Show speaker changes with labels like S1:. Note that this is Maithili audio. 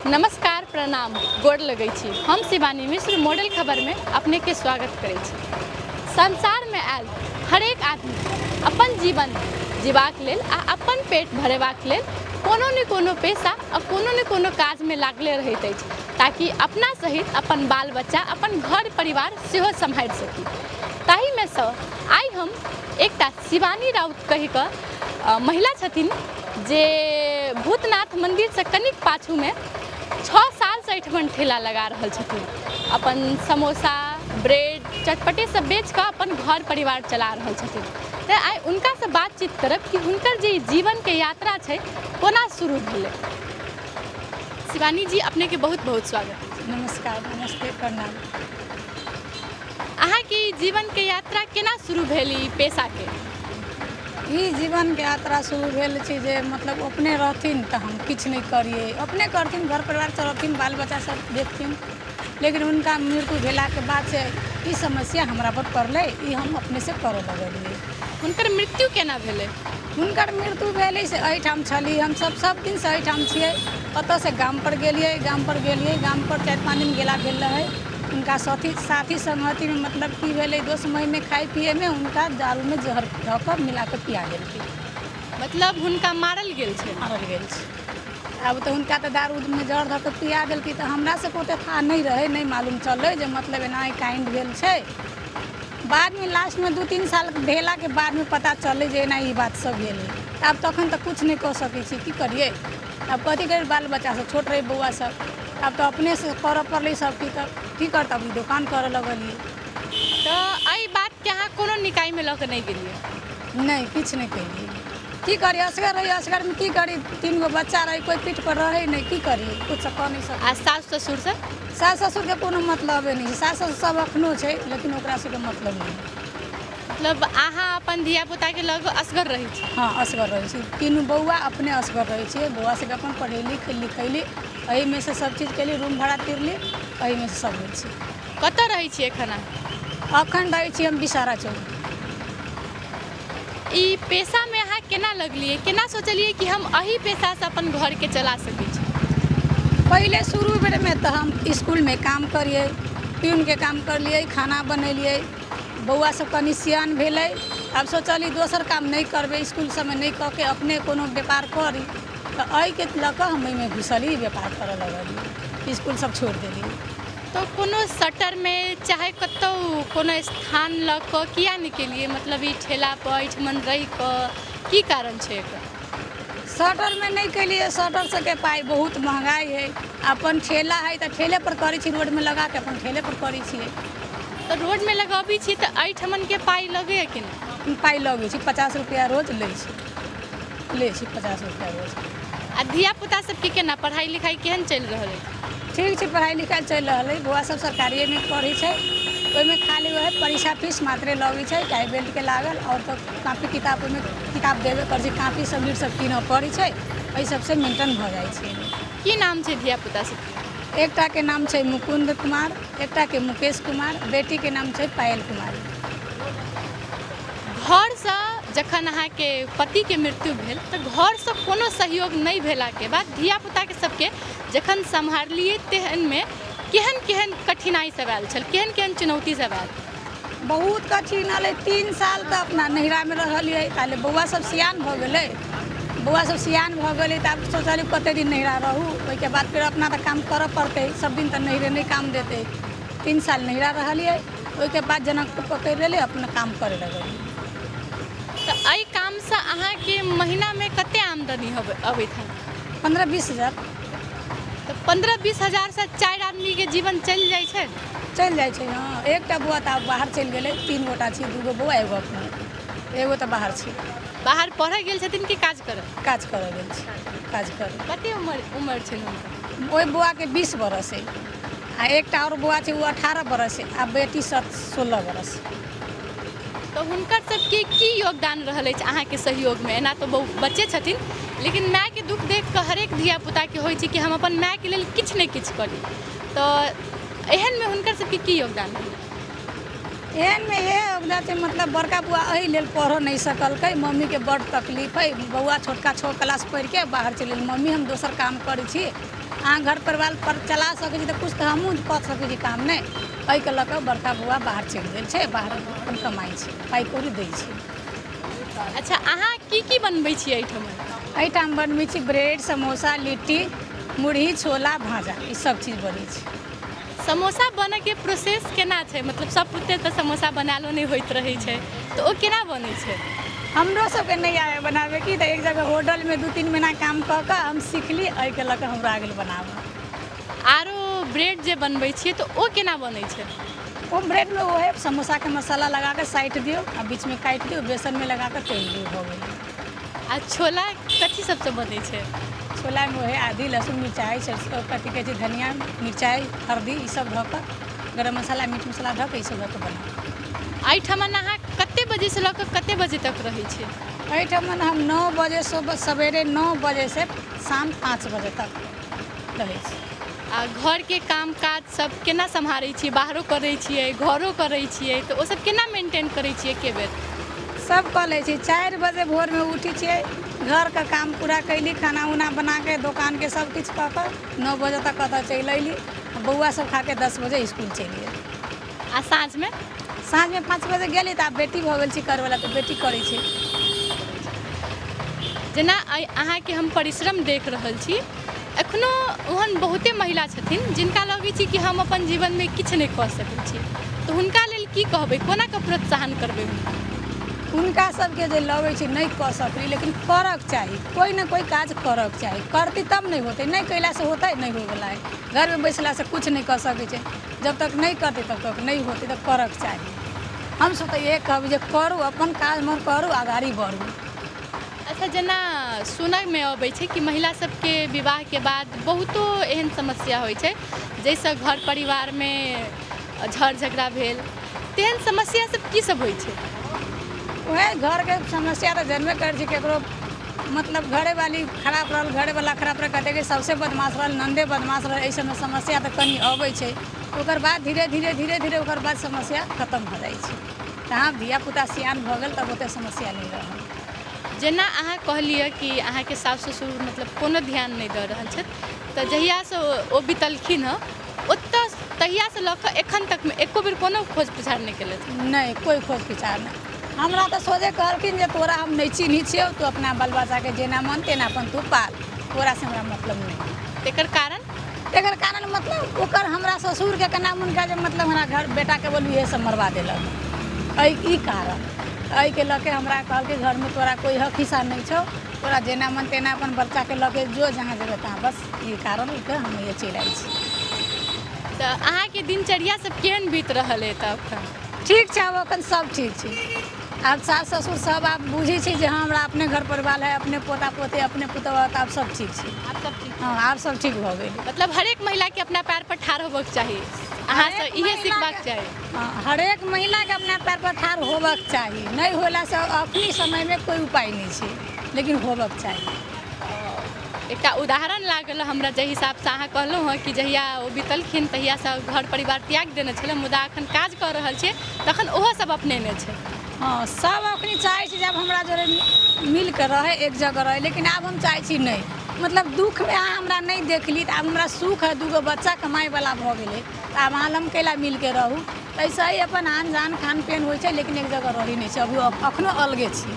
S1: नमस्कार, प्रणाम, गोर लगै छी। हम शिवानी मिश्र मॉडल खबरमे अपनेके स्वागत करै छी। संसारमे आयल हरेक आदमी अपन जीवन जीबाक लेल आ अपन पेट भरेबाक लेल कोनो ने कोनो पेशा आ कोनो ने कोनो काजमे लागले रहैत अछि, ताकि अपना सहित अपन बाल बच्चा, अपन घर परिवार सेहो सम्हारि सकी। ताहिमे सँ आइ हम एकटा शिवानी राउत कहि कऽ महिला छथिन जे भूतनाथ मन्दिरसँ कनिक पाछूमे 6 सालसँ एहिठमन ठेला लगा रहल छथिन। अपन समोसा, ब्रेड, चटपटे सब बेच कऽ अपन घर परिवार चला रहल छथिन। तऽ आइ हुनकासँ बातचीत करब कि हुनकर जे जीवनके यात्रा छै कोना शुरू भेलै। शिवानी जी, अपनेके बहुत बहुत स्वागत।
S2: नमस्कार, नमस्ते, प्रणाम।
S1: अहाँके जीवनके यात्रा केना शुरू भेल ई पेशाके?
S2: ई जीवनके यात्रा शुरू भेल छै जे मतलब अपने रहथिन तऽ हम किछु नहि करियै, अपने करथिन, घर परिवार चलथिन, बाल बच्चा सब देखथिन। लेकिन हुनका मृत्यु भेलाके बाद से ई समस्या हमरा पर पड़लै, ई हम अपनेसँ करऽ लगलियै।
S1: हुनकर मृत्यु केना भेलै?
S2: हुनकर मृत्यु भेलै से एहिठाम छली हमसब, सब दिनसँ एहिठाम छियै। ओतऽसँ गामपर गेलियै, गामपर 4-5 दिन गेला भेल रहै। हुनका साथी संगतिमे मतलब की भेलै, दोस्त महिमे खाइ पियैमे हुनका दारूमे जहर धऽ कऽ मिलाकऽ पिया देलकै।
S1: मतलब हुनका मारल गेल छै?
S2: मारल गेल छै। आब तऽ हुनका तऽ दारूमे जहर धऽ कऽ पिया देलकै, तऽ हमरा सबके ओते थाह नहि रहै, नहि मालूम चललै जे मतलब एना काइंड भेल छै। बादमे लास्टमे 2-3 साल भेलाके बादमे पता चललै जे एना ई बात सब भेलै। आब तखन तऽ किछु नहि कऽ सकै छी, की करियै आब, कथी करियै, बाल बच्चा सब छोट रहै, बौआ सब, आब तऽ अपनेसँ करऽ पड़लै सब की, तऽ की करतै, आब ई दोकान करऽ लगलियै।
S1: तऽ एहि बातके अहाँ कोनो निकायमे लऽ कऽ नहि गेलियै?
S2: नहि, किछु नहि केलियै। की करियै, असगर रही, असगरमे की करी, 3 गो बच्चा रहै, कोइ पीठ पर रहै नहि, की करियै, किछु कऽ नहि सकै।
S1: आ सास ससुर सब?
S2: सास ससुरके कोनो मतलबे नहि छै। सास ससुर सब एखनो छै, लेकिन ओकरा सबके मतलब नहि।
S1: मतलब अहाँ अपन धियापुताके लऽ कऽ असगर रहै छी?
S2: हँ, असगर रहै छी। 3 बौआ अपने असगर रहै छियै। बौआ सबके अपन पढ़ेली लिखैली, एहिमे से सब चीज केली, रूम भाड़ा तिरली, एहिमे से सब होइ छै।
S1: कतऽ रहै छी एखन अहाँ?
S2: एखन रहै छी हम बिसारा चौक।
S1: ई पेशामे अहाँ केना लगलियै, केना सोचलियै कि हम एहि पेशासँ अपन घरके चला सकै छी?
S2: पहिले शुरू बेरमे तऽ हम इसकुलमे काम करियै, प्यूनके काम करलियै, खाना बनेलियै। बौआ सब कनि सियान भेलै, आब सोचलियै दोसर काम नहि करबै, इसकुल सबमे नहि कऽ के अपने कोनो व्यापार करी, तऽ एहिके लऽ कऽ हम एहिमे घुसली, व्यापार करऽ लगलियै, इसकुल सब छोड़ि देलियै।
S1: तऽ कोनो शटरमे चाहे कतहु कोनो स्थान लऽ कऽ किया नहि केलियै? मतलब ई ठेला पर एहिठमन रहि कऽ की कारण छै एकर?
S2: शटरमे नहि केलियै, शटर सबके पाइ बहुत महगाइ हइ। अपन ठेला हइ तऽ ठेले पर करै छी, रोडमे लगाके अपन ठेले पर करै छियै।
S1: तऽ रोडमे लगबै छी तऽ एहिठमनके पाइ लगैए कि नहि?
S2: पाइ लगै छै, 50 रुपैआ रोज लै छी, 50 रुपैआ रोज।
S1: आ धियापुता सबके केना पढ़ाइ लिखाइ केहन चलि रहल अछि?
S2: ठीक छै, पढ़ाइ लिखाइ चलि रहल हइ। बौआ सब सरकारिएमे पढ़ै छै, ओहिमे खाली वएह परीक्षा फीस मात्रे लगै छै, टाइ बेल्टके लागल, आओर तऽ कॉपी किताब ओहिमे किताब देबे करै छै, कॉपी सब लीड सब कीनऽ पड़ै छै, एहि सबसँ मेंटेन भऽ जाइ छै।
S1: की नाम छै धियापुता सबके?
S2: एकटाके नाम छै मुकुन्द कुमार, एकटाके मुकेश कुमार, बेटीके नाम छै पायल कुमारी।
S1: घरसँ जखन अहाँके पतिके मृत्यु भेल तऽ घरसँ कोनो सहयोग नहि भेलाके बाद धियापुताके सबके जखन सम्हारलियै तेहनमे केहन केहन कठिनाइ सब आयल छल, केहन केहन चुनौती सब आयल?
S2: बहुत कठिन एलै। 3 साल तऽ अपना नैहरामे रहलियै, ताले बौआ सब सियान भऽ गेलै, तऽ आब सोचलियै कते दिन नैहरा रहू, ओहिके बाद फेर अपना तऽ काम करऽ पड़तै, सब दिन तऽ नैहरे नहि काम देतै। 3 साल नैहरा रहलियै, ओहिके बाद जनकपुर पकड़ि लेलियै, अपना काम करे लगलियै।
S1: तऽ एहि कामसँ अहाँके महीनामे कते आमदनी अबैत हैत?
S2: 15-20 हजार।
S1: तऽ 15-20 हजारसँ 4 आदमीके जीवन चलि जाइ छै?
S2: चलि जाइ छै, हँ। एकटा बौआ तऽ आब बाहर चलि गेलै, 3 गोटा छी, 2 गो बौआ, एगो अपने, एगो तऽ बाहर छै।
S1: बाहर पढ़ऽ गेल छथिन कि काज करऽ?
S2: काज करऽ गेल छै, काज करऽ।
S1: कते उमर छै हुनकर?
S2: ओहि बौआके 20 बरस हइ, आ एकटा आओर बौआ छै ओ 18 बरस हइ, आ बेटी 16 बरस।
S1: तऽ हुनकर सबके की योगदान रहल अछि अहाँके सहयोगमे? एना तऽ बहुत बच्चे छथिन, लेकिन मायके दुःख देख कऽ हरेक धियापुताके होइ छै कि हम अपन मायके लेल किछु ने किछु करी, तऽ एहनमे हुनकर सबके की योगदान रहल?
S2: एहनमे इएह योगदान छै, मतलब बड़का बौआ एहि लेल पढ़ऽ नहि सकलकै, मम्मीके बड्ड तकलीफ हइ, बौआ छोटका 6 क्लास पढ़िके बाहर चलि गेल, मम्मी हम दोसर काम करै छी, अहाँ घर परिवार पर चला सकै छी तऽ किछु तऽ हमहूँ कऽ सकै छी काम नहि। एहिके लऽ कऽ बड़का बौआ बाहर चलि गेल छै, बाहर अपन कमाइ छै, पाइ कौड़ी दै छै।
S1: अच्छा, अहाँ की की बनबै छी एहिठाम?
S2: एहिठाम बनबै छी ब्रेड, समोसा, लिट्टी, मुरही, छोला, भाजा, ई सब चीज बनै छै।
S1: समोसा बनैके प्रोसेस केना छै? मतलब सब पुते तऽ समोसा बनालो नहि होइत रहै छै, तऽ ओ केना बनै छै?
S2: हमरो सबके नहि आबै बनाबे की, तऽ एक जगह होटलमे 2-3 महीना काम कऽ कऽ हम सिखली, एहिके लऽ कऽ हमरा आ गेल बनाबऽ।
S1: आरो ब्रेड जे बनबै छियै तऽ ओ केना बनै छै?
S2: ओ ब्रेडमे ओहे समोसाके मसाला लगाकऽ साटि दियौ आ बीचमे काटि दियौ, बेसनमे लगाकऽ तोड़ि दियौ, भऽ गेलै।
S1: आ छोला कथी सबसँ बनै छै?
S2: छोलामे ओहे आदी, लहसुन, मिरचाइ, सरिसो, कथी कहै छै, धनिया, मिरचाइ, हल्दी, ई सब धऽ कऽ, गरम मसाला, मीट मसाला धऽ कऽ, ई सब धऽ कऽ बनाउ।
S1: एहिठमन अहाँ कते बजेसँ लऽ कऽ कते बजे तक रहै छी?
S2: एहिठमन हम 9 बजे सवेरे 9 बजेसँ शाम 5 बजे तक रहै छी।
S1: आ घरके काम काज सब केना सम्हारै छियै? बाहरो करै छियै, घरो करै छियै, तऽ ओ सब केना मेंटेन करै छियै एके बेर?
S2: सब कऽ लै छी। 4 बजे भोरमे उठै छियै, घरके काम पूरा कैली, खाना उना बनाके दोकानके सब किछु कऽ कऽ 9 बजे तक कतऽ चलि अयली। बौआ सब खाके 10 बजे इसकुल चलि गेल।
S1: आ साँझमे?
S2: साँझमे 5 बजे गेली तऽ आब बेटी भऽ गेल छै करैवला, तऽ बेटी करै छै।
S1: जेना अहाँके हम परिश्रम देख रहल छी, एखनो ओहन बहुते महिला छथिन जिनका लगै छै कि हम अपन जीवनमे किछु नहि कऽ सकै छी, तऽ हुनका लेल की कहबै, कोना कऽ प्रोत्साहन करबै हुनका?
S2: हुनका सबके जे लगै छै नहि कऽ सकली, लेकिन करऽके चाही, कोइ ने कोइ काज करऽके चाही। करतै तब नहि होतै, नहि कयलासँ होतै नहि होइवला है। घरमे बैसलासँ किछु नहि कऽ सकै छै, जब तक नहि करतै तब तक नहि होतै, तऽ करऽके चाही। हमसब तऽ इएह कहबै जे करू, अपन काज मन करू, अगाड़ी बढ़ू।
S1: अच्छा, जेना सुनयमे अबै छै कि महिला सबके विवाहके बाद बहुतो एहन समस्या होइ छै जाहिसँ घर परिवारमे झड़ झगड़ा भेल, तेहन समस्या सब की सब होइ छै?
S2: वएह घरके समस्या तऽ जनबे करै छी, ककरो मतलब घरेवाली खराब रहल, घरेवला खराब रहल, कहतै कि सबसँ बदमाश रहल, नन्दे बदमाश रहल, एहि सबमे समस्या तऽ कनि अबै छै। ओकर बाद धीरे धीरे धीरे धीरे ओकर बाद समस्या खतम भऽ जाइ छै। तऽ धियापुता सियान भऽ गेल तब ओतेक समस्या नहि रहल।
S1: जेना अहाँ कहलियै कि अहाँके सास ससुर मतलब कोनो ध्यान नहि दऽ रहल छथि, तऽ जहियासँ ओ बितलखिन हँ ओतऽ तहियासँ लऽ कऽ एखन तकमे एको बेर कोनो खोज पुछार नहि केलथि?
S2: नहि, कोइ खोज विचार नहि। हमरा तऽ सोझे कहलखिन जे तोरा हम नहि चिन्है छियौ, तू अपना बाल बच्चाके जेना मन तेना अपन तू पाल, तोरासँ हमरा मतलब नहि।
S1: तेकर कारण?
S2: तेकर कारण मतलब ओकर हमरा ससुरके केना हुनका जे मतलब हमरा घर बेटाके बोलू इएह सब मरवा देलक, एहि ई कारण। एहिके लऽ के हमरा कहलकै घरमे तोरा कोइ हक हिस्सा नहि छौ, तोरा जेना मन तेना अपन बच्चाके लऽ के जो जहाँ जेबै तहाँ, बस ई कारण के हम ये चलि आयल छी।
S1: तऽ अहाँके दिनचर्या सब केहन बीत रहल अइ तऽ एखन?
S2: ठीक छै, आब एखन सब ठीक छै। आब सास ससुर सब आब बुझै छै जे हँ हमरा अपने घर परिवार है, अपने पोता पोती, अपने पुतहु, आब सब ठीक छै।
S1: आब सब ठीक?
S2: हँ, आब सब ठीक भऽ गेल।
S1: मतलब हरेक महिलाके अपना पैर पर ठाढ़ होबऽके चाही, अहाँसँ इहे सिखबाक चाही?
S2: हँ, हरेक महिलाके अपना पैर पर ठाढ़ होबऽके चाही। नहि होलासँ अखनी समयमे कोइ उपाय नहि छै, लेकिन होबऽके चाही।
S1: एकटा उदाहरण लागल हमरा जाहि हिसाबसँ अहाँ कहलहुँ हँ कि जहिया ओ बितलखिन तहियासँ घर परिवार त्याग देने छलै, मुदा एखन काज कऽ रहल छै तखन ओहो सब अपनेने छै।
S2: हँ, सब अखनी चाहै छै जब हमरा जोड़े मिलके रहै, एक जगह रहै, लेकिन आब हम चाहै छी नहि। मतलब दुःखमे अहाँ हमरा नहि देखली तऽ आब हमरा सुख है, 2 गो बच्चा कमाइवला भऽ गेलै, तऽ आब अहाँ लग कैला मिलके रहू। ऐसे ही अपन आन जान खान पियन होइ छै, लेकिन एक जगह रहै नहि छै, अभी अखनो अलगे छी।